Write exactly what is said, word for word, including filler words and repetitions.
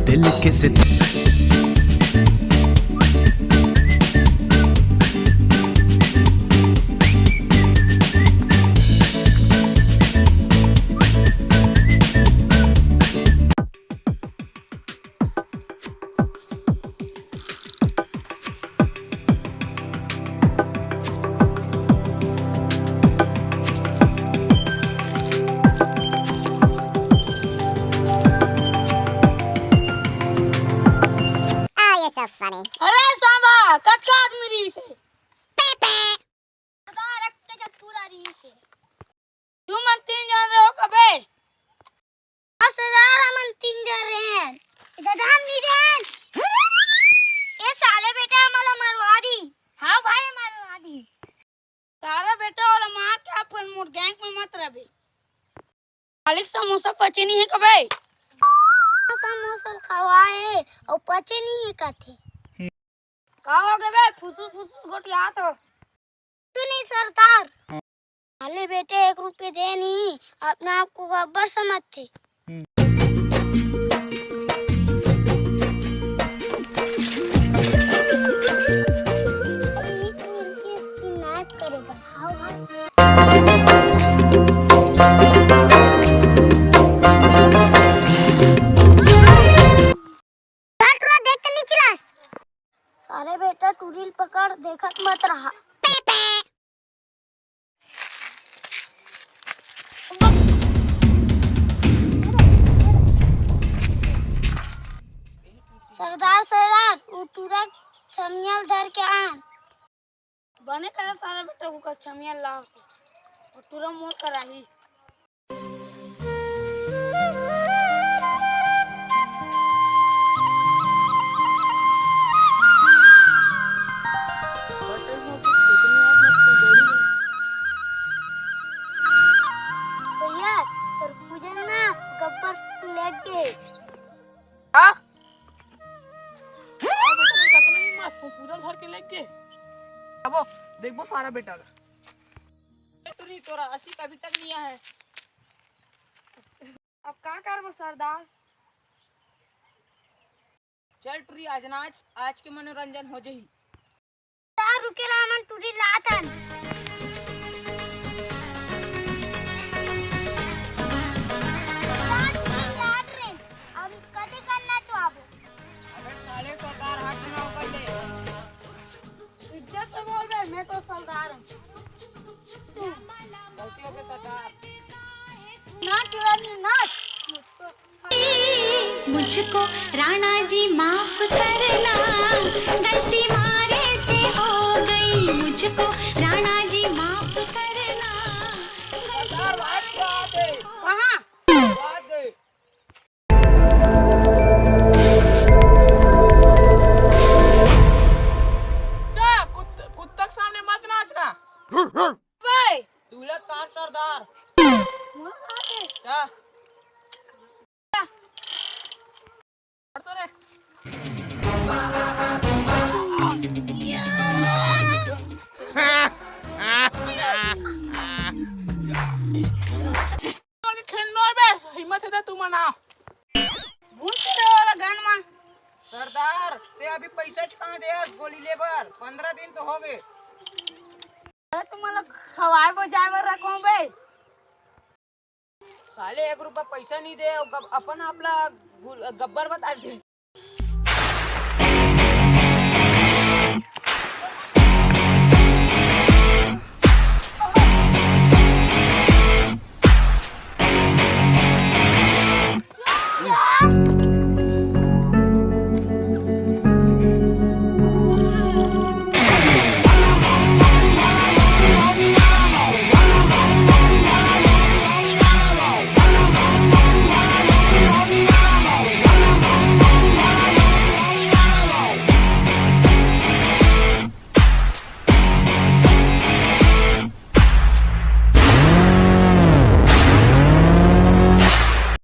दिल के सित- Oh, you're so funny. अरे सांभा, कतका आदमी रहिस हे? पे, पे। सरदार, एक के जग पूरा रहिस हे। तुमन तीन झन रहो कबे? हाँ सरदार, हमन तीन झन रहेन। ददा हम नहीं रहेन। ए साले बेटा, हमला मरवा दी। हाँ भाई, मरवा दी। सारा बेटा वाला मार के अपन मोर गैंग में मत रहे। मालिक, समोसा पचे नहीं हे कबे? समोसा खवाए अउ पचे नहीं हे कथे। का हो गे बे? फुसुर फुसुर गोठियात हो। तू नहीं सरदार। अरे बेटे, एक रुपये दे नहीं, अपने आप को गब्बर समझथे। सारे बेटा टुरी ल पकड़, देखत मत रहा। सरदार, सरदार, वो टुरा छमिया ल धर के आन। बने करे सारा बेटा, ओकर छमिया ला, वो टुरा मोर कराही। भैया, तोर पूजा ना गब्बर लेके। हाँ? हाँ बेटा, मैं कतना ही मस्त हूँ, पूजा धर के लेके। अब देखबो सारा बेटा का। ए टुरी, तोरा असी कभी तक नहीं आया है। अब का करबो सरदार? चल टुरी, आज नाच, आज के मनोरंजन हो जही। सरदार रुके रहा, हमन टुरी लात हन। सरदार टुरी लात रे, अब कते करना चाहबो? अबे साले सरदार हाथ ना उगल ले। इज्जत से बोल बे, मैं तो सरदार हूँ। तू गलती हो गई सरदार। नाच रानी नाच। मुझको राणा जी माफ करना, गलती मारे से हो गई। मुझको राणा जी माफ करना। सरदार, बात क्या है? कहाँ? बात दे। कुत्ता, कुत्त-, कुत्ता के सामने मत नाचना। बे। दूल्हा का सरदार। क्या? खेलनो है बे, हिम्मत है तो तू मना। भूत से वाला गन मा। सरदार, ते अभी पैसा च कहाँ दे हस गोली ले बर? पंद्रह दिन तो हो गए। अरे तुम्हारा खवाए बजाए बर रखो बे। साले एक रुपया पैसा नहीं दे, अउ गब-, अपन आप ला गुल-, गब्बर बता दे।